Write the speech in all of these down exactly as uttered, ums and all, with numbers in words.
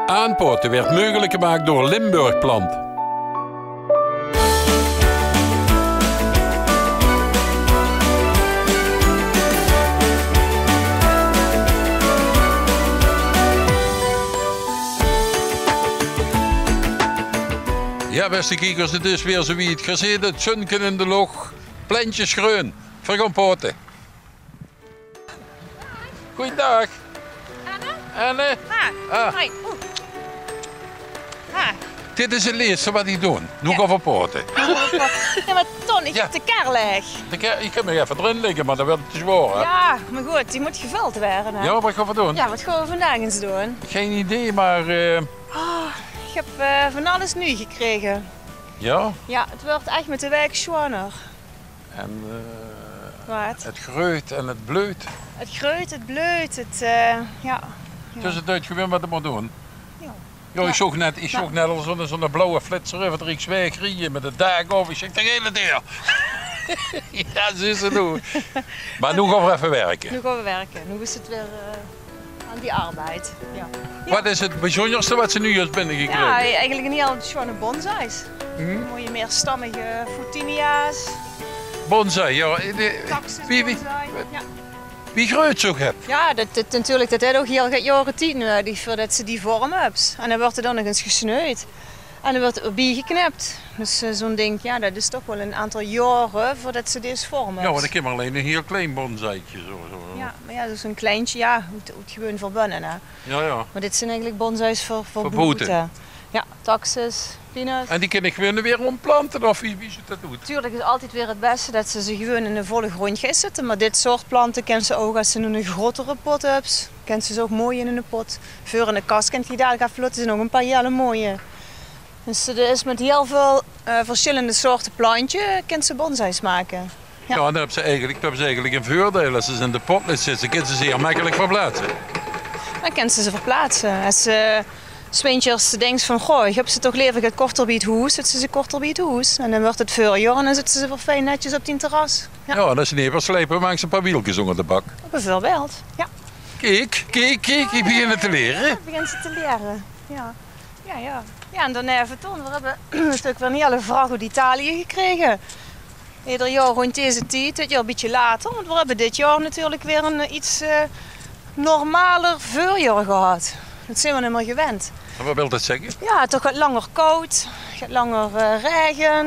Aanpaote weurt meugelik gemaak door Limburg Plant. Jao, bèste kiekers, 't is weer zoe wied. Geer zeet 't, zunke in de loch, plentjes greun. Veer gaon paote. Goojendaag. Anne? Anne? Ah, ah. Hoi. Oeh. Ah. Dit is 't lèste wat ich doon. Noe gaon v'r paote. Jao, mer Ton, ich höb de kar laeg. De kar, ich kin mich effe d'rin lègke, mer dan weurt 't te zwaor, hè? Jao, mer good, die mót gevöld waere, hè? Jao, wat gaon v'r doon? Jao, wat gaon v'r vandaag ins doon? Gein idee, mer, eh, Oh, ich höb, eh, van alles nuuj gekrege. Jao? Jao, 't weurt ech mit de waek sjoeaner. En, eh, 't greujt en 't bleujt. 't Greujt, 't bleujt, 't, eh, jao. Dus 't deit gewoon wat 't mót doon. Jao. Jao, ich zoog net, ich zoog net al zoe'n, zoe'n blauwe flitser euver de Riekswaeg rieje mit 't daak op. Ich zèk: "De hele deer." Jao, zuus se noe. Mer noe gaon v'r effe wirke. Noe gaon v'r wirke. Noe is 't weer, eh, aan die arbeid. Jao. Wat is 't bezunjerste wat se noe höbs binnegekrege? Jao, eigelik 'n hiel sjoeane bonsais. Mooie meerstammige foetinia's. Bonsai, jao. Taxusbonsai. Wie, wie, wie greujt zoe get? Jao, det, det natuurlik, det haet ouch hiel get jaorentied nudig veurdet se die vorm höbs. En dan wuuert 't dan nog ins gesneud. En dan wuuert 't weer biegeknip. Dus, eh, zoe'n dink, jao, det is toch waal 'n aantal jaore veurdet se dees vorm höbs. Jao, want ich kin mer allein 'n hiel klein bonsaietje, zoe, zoe. Jao, mer jao, det is 'n kleintje, jao, hoe 't, hoe 't gewoon veur binne, hè. Jao, jao. Mer dit zeen eigelik bonsais veur, veur boete. Jao, taxus, pinus. En die kin ich gewoon weer ómplante, of wie, wie zuut det oet? Natuurlik is altied weer 't bèste det se ze gewoon in de volle gróndj geis zitte. Mer dit soort plante kins se ouch, es se noe 'ne grotere pot höbs, kins se ze ouch mooi in 'ne pot. Veur in de kas kins se die dalik effe laote zeen, ouch 'n paar hiel mooie. Dus, eh, d'r is mit hiel väöl, eh, versjillende soorte plantje kins se bonsais make. Jao. Jao, dan höbs se eigelik, dan höbs se eigelik e veurdeil. Es se ze in de pot leets zitte, kins se ze hiel mekkelik verplaatse. Dan kins se ze verplaatse. Es se 's winters dinks van: "Goh, ich höb ze toch lever get korter bie 't hoes", zits se ze korter bie 't hoes. En dan wuuert 't veurjaor en dan zits se ze weer fijn netjes op dien terras. Jao. Jao, en es se neet wilt sleipe, maaks se e paar wielkes ónger de bak. Bieveurbeeld, jao. Kiek, kiek, kiek, ich begin 't te liere. Jao, begins 't te liere. Jao. Jao, jao. Jao, en daoneve, Ton, veer höbbe natuurlik weer 'n hiel vrach oet Italië gekrege. Eder jaor róndj deze tied, dit jaor e bietje later, want veer höbbe dit jaor natuurlik weer 'n, eh, get, eh, normaler veurjaor gehad. Det zeen veer neet mie gewend. En wat wilt det zègke? Jao, toch get langer kaod, get langer, eh, raege.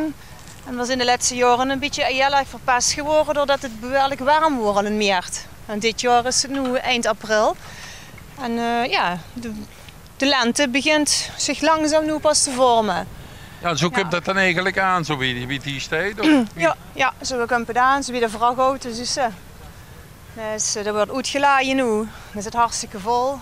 En veer zeen de lètste jaore e bietje hiel erg verpes gewore doordet 't behuurlik werm woort al in meert. En dit jaor is 't noe eind april. En, eh, jao, de de lente begint zich langzaam noe pas te vorme. Jao, zoe kump det dan eigelik aan, zoe wie, wie die steit, of wie? Jao, jao, zoe kump 't aan, zoe wie de vrachauto, zuus se. Dus, eh, det wuuert oetgelaje noe. Dan is 't hartstikke vol.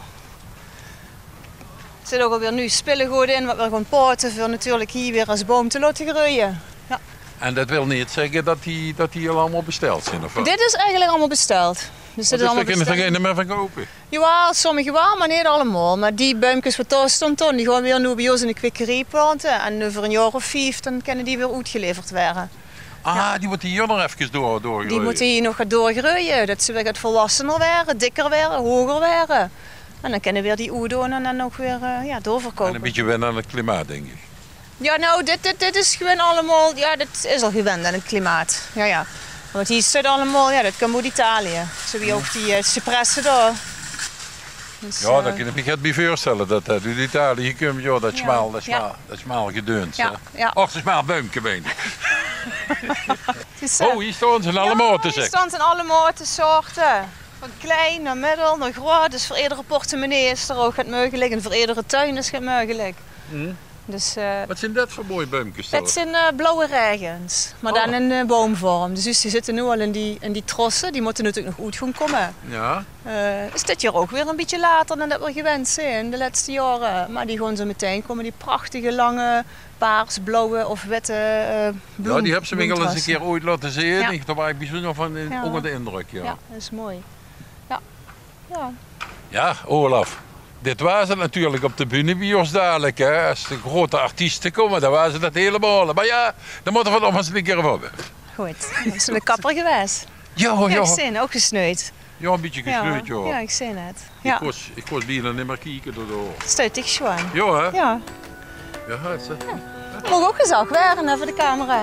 D'r zit ouch alweer nuuj spillegood in, wat veer gaon paote veur natuurlik hie weer es boum te laote greuje. Jao. En det wilt neet zègke det die, det die al allemaol besteld zeen, of waal? Dit is eigelik allemaol besteld. Dus dit is allemaol besteld. Dus dao kinne ze gein mie van koupe? Jawaal, sommige waal, mer neet allemaol. Mer die beumkes wat dao staon, Ton, die gaon veer noe bie ós in de kwekerie plante. En euver e jaor of vief, dan kinne die weer oetgeleverd waere. Ah, die mótte hie nog efkes door, doorgreuje. Die mótte hie nog get doorgreuje, det ze weer get volwassener waere, dikker waere, hoger waere. En dan kinne veer die oetdoon en dan ouch weer, eh, jao, doorverkoupe. En e bietje wenne aan 't klimaat, dink ich. Jao, noe, dit, dit, dit is gewoon allemaol, jao, dit is al gewend aan 't klimaat. Jao, jao. Want hie zit allemaol, jao, det kump oet Italië. Zoe wie ouch die, eh, cipresse dao. Dus, jao, dao kin ich mich get bie veurstelle, det det oet Italië kump, jao, det smaal, det smaal, det smaal gedeuns, hè. Jao. Och, det smaal beumke, mein ich. Dus, eh, oh, hie staon ze in alle maote, zèk. Hie staon ze in alle maote, soorte. Van klein nao middel nao groot. Dus veur edere portemonnee is d'r ouch get meugelik en veur edere tuin is get meugelik. Dus, eh, wat zeen det veur mooi beumkes? Det zeen, eh, blauwe raegens, mer dan in, eh, boumvorm. Dus die zitte noe al in die, in die trosse. Die mótte natuurlik nog oet gaon kómme. Jao. Eh, is dit jaor ouch weer e bietje later dan det veer gewend zeen de lètste jaore. Mer die gaon zoe metein kómme, die prachtige, lange, paars, blauwe of witte, eh, bloem-, bloemtrosse. Jao, die höbs se mich al ins 'ne kier ooit laote zeen. Jao. Ich, dao waas ich bezunder van, eh, ónger de indrök, jao. Jao, det is mooi. Jao. Jao. Jao, Olaf, dit waas 't natuurlik op de bühne bie ós dalik, hè. Es de groete artieste kómme, dan waas 't det hielemaol. Mer jao, dan mótte v'r 't nog ins 'ne kier euver höbbe. Good, det is de kapper gewaes. Jao, jao. Jao, ich zeen, ouch gesneud. Jao, e bietje gesneud, jao. Jao, ich zeen 't. Ich kós, ich kós bienao neet mieë kieke door de... Steit dich sjoon. Jao, hè? Jao. Jao, hè, ze... Maag ouch gezag waere, hè, veur de camera.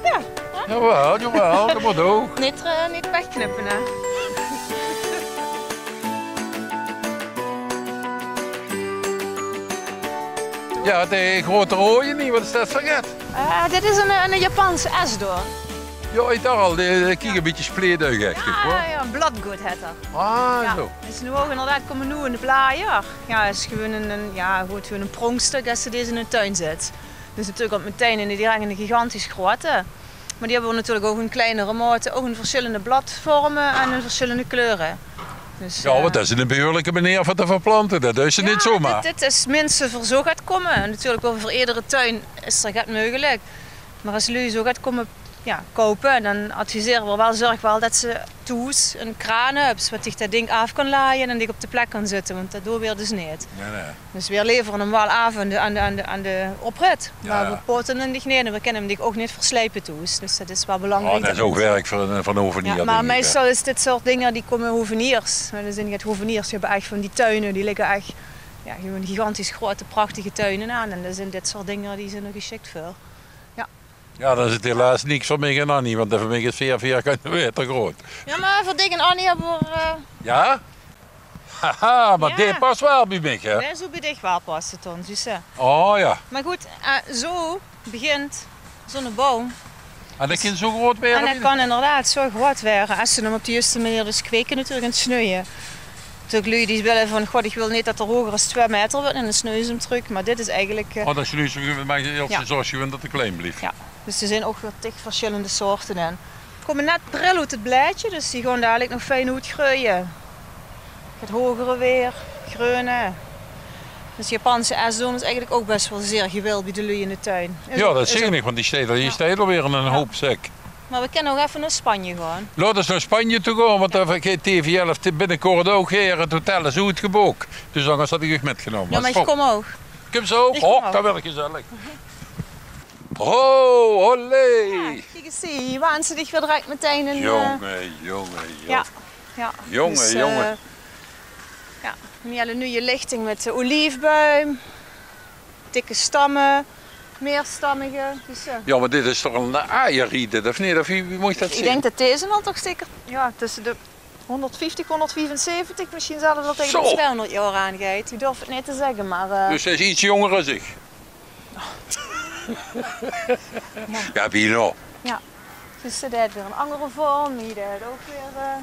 Jao. Jawaal, jawaal, det mót ouch. Neet, eh, neet wegknippe, hè. Jao, de groeate roeje neet, waat is det veur get? Eh, dit is ein, ein Japanse esdoorn. Jao, ich dach al, die, die kiek e bietje spleetuig, ech, hoor. Jao, jao, bloodgood hèt det. Ah, zo. Is noe ouch inderdaad, kómme noe in de blajer. Jao, is gewoon ein, ein, jao, good, gewoon ein pronkstök es se deze in de tuin zèts. Dus natuurlik ouch metein ein, direk ein gigantisch groeate. Mer die höbbe v'r natuurlik ouch in kleinere maote, ouch in versjillende bladvorme en in versjillende kleure. Dus, jao, want det is ein behuuerlike meneer veur te verplante. Det is neet zomaar. Dit, dit is minse veur zo get kómme. Natuurlik waal veur edere tuin is d'r get meugelik. Mer es luuj zo get kómme, jao, koupe, dan advisere v'r waal, zörg waal det se thoes ein kraan höbs, waat dich det ding aaf kan laje en dich op de plek kan zitte, want det doon v'r dus neet. Nae, nae. Dus v'r levere 'm waal aaf aan de, aan de, aan de, aan de oprit. Jao, mer v'r pote 'm dich neet en v'r kinne 'm dich ouch neet verslijpe thoes. Dus det is waal belangriek. Oh, det is ouch werk veur ein, veur ein hovenier, dink ich, hè. Jao, mer meistal is dit soort dinger, die kómme hoveniers. Mer d'r zeen get hoveniers, die höbbe ech van die tuine, die ligke ech, jao, gewoon gigantisch groeate, prachtige tuine aan. En dao zeen dit soort dinger, die zeen d'r gesjik veur. Jao. Jao, dan is 't helaas niks veur mich en Annie, want veur mich is veer vierkante meter groot. Jao, mer veur dich en Annie höbbe v'r, eh... Jao? Haha, mer dit pas waal bie mich, hè? Dit zou bie dich waal passe, Ton, zuus se. Oh jao. Mer good, eh, zo begint zo'n boum. En det kan zo groot waere? En det kan inderdaad zo groot waere, es se 'm op de juuste meneer dus kweke natuurlik en sneuje. Natuurlik luuj die wille van: "God, ich wil neet det 'r hoger es twieë meter wuuert," en dan sneuje ze 'm trök. Mer dit is eigelik, eh... Oh, dan sneuje ze 'm, mer zoeas ze wille det 'r klein blief. Jao. Dus d'r zeen ouch weer tig versjillende soorte in. Kómme net pril oet 't blaedje, dus die gaon dalik nog fijn oetgreuje. Get hogere weer, greune. Dus Japanse esdoorn is eigelik ouch bès waal zeer gewild bie de luuj in de tuin. Jao, det zeen ich, want die steit al, die steit alweer in ein hoop zèk. Mer v'r kinne ouch effe nao Spanje gaon. Laot ós nao Spanje toe gaon, want dao geit T V elf binnekort ouch haer. 't Hotel is oetgebook. Dus angers had ich uch mitgenómme. Jao, mer ich kóm ouch. Kums se ouch? Och, det wuuert gezellig. Ho, olé! Jao, kiek ins, hie waans se dich weer direk metein in, eh... Jónge, jónge, jónge. Jao, jao. Jónge, dus, eh, jónge. Jao, ein hiel nuuj lichting mit, eh, oliefbuim, dikke stamme, meerstammige. Dus, eh... Jao, mer dit is toch ein aaier, dit, of neet? Of wie, wie mót ich det zeen? Ich dink det deze al toch zeker, jao, tösse de hóngerdvieftig, hóngerdviefenzeventig, mesjien zelfs al taenge de twieëhóngerd jaor aangeit. Ich durf 't neet te zègke, mer, eh... Dus hae is get jónger es ich. Jao, bienao. Jao. Dus, eh, dae haet weer ein anger vorm. Hie, dae haet ouch weer, eh,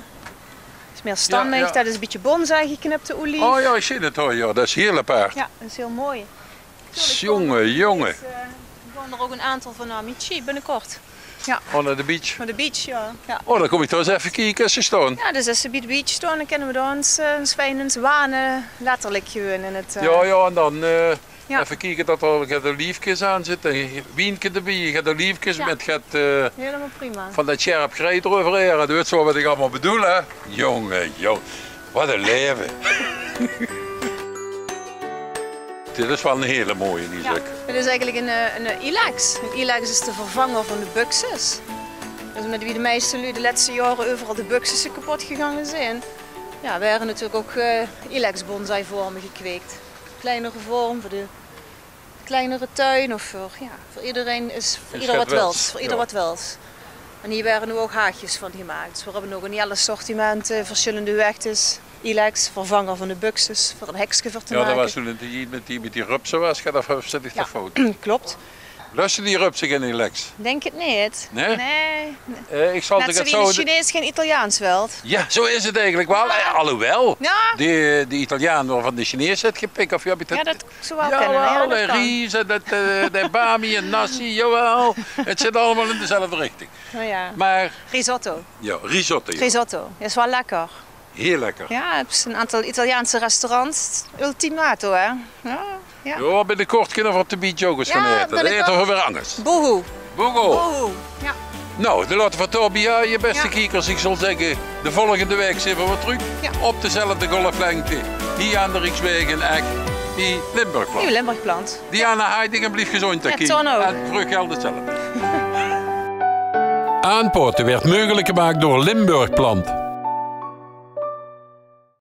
is meerstammig. Jao, jao. Det is ein bietje bonsai geknipte olief. Oh jao, ich zeen 't, hoor. Jao, det is hiel apart. Jao, det is hiel mooi. Jónge, jónge. Natuurlik kómme d'r, eh, d'r kómme d'r ouch ein aantal van nao Amici binnekort. Jao. Oh, nao de beach. Nao de beach, jao. Jao. Oh, dan kóm ich dao ins effe kieke es ze staon. Jao, dus es ze bie de beach staon, dan kinne v'r dao ins, eh, ins fijn ins wane, letterlik gewoon in 't, eh... Jao, jao, en dan, eh, effe kieke det d'r get oliefkes aan zitte. Ein wienke d'rbie, get oliefkes mit get, eh... Hielemaol prima. Van det sjerp grei d'reuverhaer. Doe weits waal waat ich allemaol bedoel, hè? Jónge, jónge. Waat ein laeve. Dit is waal ein hiel mooie, die zak. Jao, 't is eigelik ein, eh, ein ilex. Ein ilex is de vervanger van de buxus. Det is ómdet bie de meiste luuj de lètste jaore euveral de buxusse kepot gegange zeen. Jao, waere natuurlik ouch, eh, ilex-bonsaivorme gekweek. Kleinere vorm veur de kleinere tuin of veur, jao, veur ederein is, veur eder waat wils, veur eder waat wils. En hie waere noe ouch haagjes van gemaak. Dus veer höbbe ouch ein hiel assortiment, eh, versjillende huegtes. Ilex, vervanger van de buxus, veur ein hekske veur te make. Jao, det waas toen in de tied mit die, mit die rupse waas, of zit ich det fout? Klop. Löste die rupse gein ilex? Dink 't neet. Nae? Nae. Eh, ich zal... Net zoe wie de Chinees gein Italiaans wilt. Jao, zoe is 't eigelik waal. Jao. Eh, alhoewel, die, die Italiaan waovan de Chinees 't gepik, of wie höb ich det? Jao, det zou waal kinne, jao, det kan. Ries en det, eh, de bami en nasi, jawaal. 't Zit allemaol in dezelfde richting. Noe jao. Mer risotto. Jao, risotto, jao. Risotto. Is waal lekker. Hiel lekker. Jao, 't is ein aantal Italiaanse restaurants. Ultimato, hè? Jao, jao. Jao, binnekort kinne v'r op de beach ouch ins gaon aete. Dan aete v'r weer angers. Boehoe. Boehoe. Boehoe. Jao. Noe, dan laote v'r 't daobie haje, bèste kiekers. Ich zal zègke, de volgende waek zeen v'r weer trök. Jao. Op dezelfde golflengte. Hie aan de Riekswaeg in Ech. Bie Limburgplant. Bie Limburgplant. Diana, haaj dich en blief gezóndj, hè, Kiem. Jao, Ton ouch. En trök geld 'tzelfde. Aanpaote waert meugelik gemaak door Limburgplant.